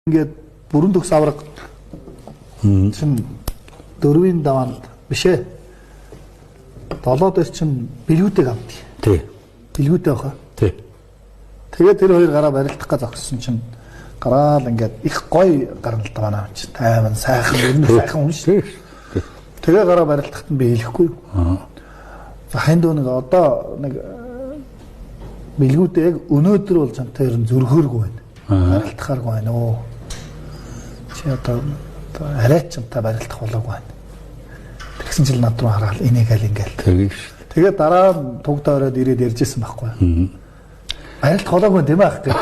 Ингээд бүрэн төгс авраг чин дөрвийн даваанд биш ээ. Долоо дээр чин бэлгүүтэйг авдаг. Тий. Бэлгүүтэй баха. Тий. Тэгээд тэр хоёр гараа барилдах га зогссон чинь гараал ингээд их гоё гарна л да манай хүн чинь. Тайван сайхан ер нь сайхан хүн шүү. Тий. Тэгээ гараа барилдахад нь би хэлэхгүй. За ханд нэг одоо нэг бэлгүүтэй яг өнөөдөр бол чамтай ер нь зөргөөргүй байна. Барилдахааргүй байна оо. Чи одоо арай ч чамтай барилдах болоогүй байна. Тэгсэн чил над руу хараад энийгээл ингээл. Тэгээ шүү. Тэгээ дараа нь туг тойроод ирээд ярьжсэн байхгүй. Барилдах болоогүй тийм аах гэх.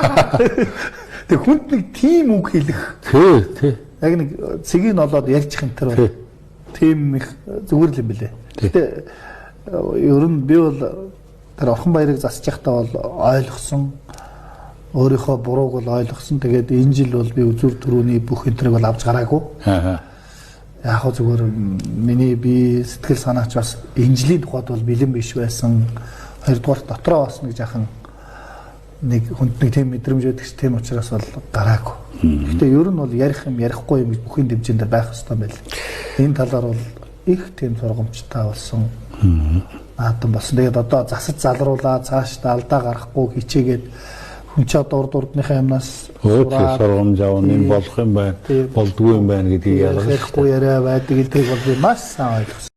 Тэг хүнд нэг тийм үг хэлэх. Тий, тий. Яг нэг цэгийг нь олоод ярьчих юм тэр бол тийм их зүгээр л юм билэ. Гэтэ ер нь би бол тэр Орхон баярыг засаж байхдаа бол ойлгосон, өөрийнхөө бурууг бол ойлгосон. Тэгээд энэ жил бол би үзүр төрөний бүх энтрийг бол авч гараагүй. Аа. Яг хөө зүгээр миний би сэтгэл санаач бас энэ жилийн тухайд бол бэлэн биш байсан. Хоёрдугаар дотроо бас нэг жаахан нэг хүнд нэг тийм мэдрэмж байдаг ч тийм учраас бол гараагүй. Гэтэ ер нь бол ярих юм ярихгүй юм гэж бүхний дэмжээнд байх хэрэгтэй байл. Энэ талаар бол их тийм сургамжтай болсон. Наадам болсон. Тэгээд одоо засаж залруулаа цааш та алдаа гаргахгүй хичээгээд хүн чи одоо урд урдныхаа юмнаас сургамж авах юм болох юм байна. Болдгүй юм байна гэдгийг ялгах ярихгүй яриа байдаг гэдгийг бол би маш сайн ойлгосон.